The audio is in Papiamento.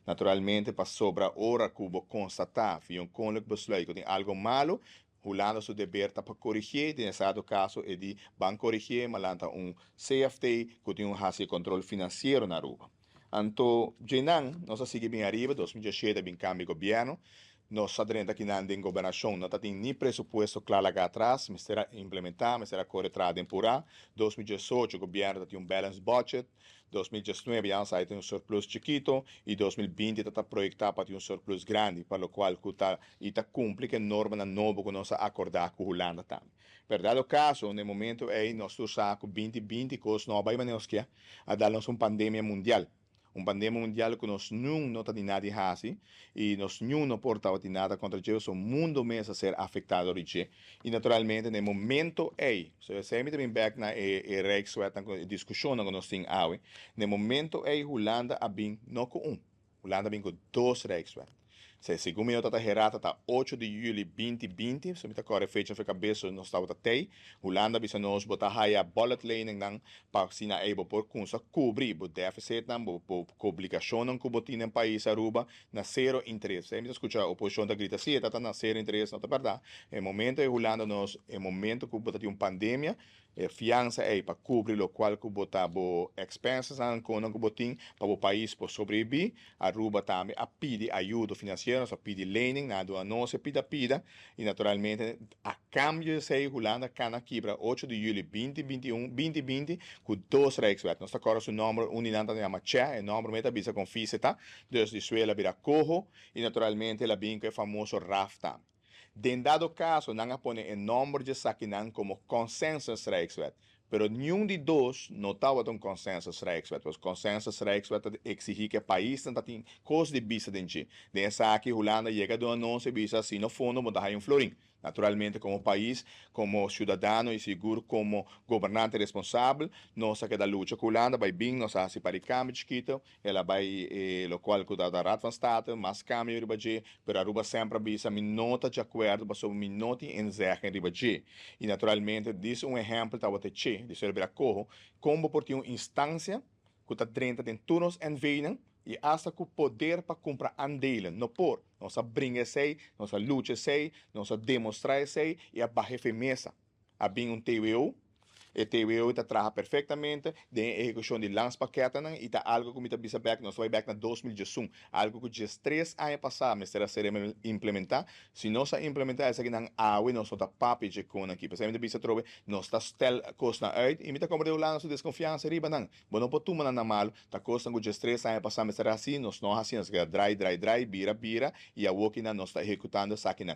Naturalmente, pasobra ora cu bo constata via un koninklijk besluit cu tin algo malo, Hulanda su deber ta pa corigi. Den esaki caso e di ban corigi, m'a lanta un CFT cu tin un haci control financiero na Aruba. Anto, djeinan, nos a sigui bin ariba, 2017 bin cambio gobierno, nos a drenta aki den gobernacion, no tin ni presupuesto cla laga atras, mester a implementa, mester a core tras den pura. 2018 gobierno tin un balance budget, 2019 ya nos tin un surplus chikito y 2020 ta proyecta pa tin un surplus grandi, pa locual cu ta y ta cumpli cu e norma nobo cu nos a acorda cu Hulanda tambe. Pero dado caso, na momento ey nos sa cu 2020 cos no a bay manera cu a dal nos un pandemia mundial. Un pandemia mundial cu nos no tin nada di haci y nos no por tin nada contra dje, e mundo mes a ser afecta dje. Y naturalmente, na momento ey, so semper tambe back na e Rijkswet, na discusion cu nos tin awe, na momento ey Hulanda a bin no cu un, Hulanda a bin cu dos Rijkswet. Se segun mi no ta hera, ta 8 di juli 2020, si mi ta core fecha for cabes, nos tabata tey. Hulanda a bisa nos bo ta haya bulletlening nan pa asina ey bo por cuminsa cubri bo deficit nan, bo obligacion nan cu bo tin den pais Aruba na zero interes. Si mi scucha oposicion ta grita si, ta na zero interes, no ta berdad. E momento ey Hulanda nos, e momento cu bo tin un pandemia, e fiansa ey pa cubri locual cu bo ta bo expenses nan cu bo tin pa e pais por sobrevivi. Aruba tambe a pidi ayudo financiero, a pidi lening, nan a duna nos pida pida y naturalmente a cambio di esey Hulanda cana kibra 8 di juli 2021, 2020 cu dos Rijkswet. Nos ta corda su nomber, un di nan yama Che, e nomber mes ta bisa con fise ta, dus di suela bira coho y naturalmente el a bin cu e famoso RAft tambe. Den dado caso, nan a pone e nomber di esakinan como consensus Rijkswet. Pero ningun di dos no tabata un consensus Rijkswet. Pues consensus Rijkswet ta exigi cu e pais nan tin cos di bisa den dje. Den esaki Hulanda yega duna nos bisa si no fondo bo ta un florin. Naturalmente, como pais, como ciudadano y sigur como gobernante responsabel, nos a keda lucha cu Hulanda, bay bin, nos a haci pa cambio chikito, el a bay locual cu da Raad van State, mas cambio riba dje, pero Aruba semper a bisa mi no ta di acuerdo, pasobra mi no tin inzage riba dje. Y naturalmente, dis un ehempel tabata Che, di ser bira coho, como por tin un instancia cu ta drenta den tur nos NV y hasta cu poder pa cumpra aandelen, no por. Nos a bringa esey, nos a lucha esey, nos a demostra esey y a baha e mesa. A bin un TWO, e TWO ta traha perfectamente den ehecucion di landspakketten y ta algo cu mi ta bisa back, nos bay back na 2011, algo cu 13 aña pasa mester a ser implementa. Si nos a implementa esakinan awe, nos no ta papia di con aki. Pasobra mi ta bisa trobe, nos ta stel cosnan uit y mi ta comprende Hulanda su desconfiansa riba nan. Bo no por tuma nan na malo, ta cosnan cu 13 aña pasa mester hasi, nos no hasi, nos keda draai, draai, draai, bira, bira y awo cu nos ta ehecutando esakinan.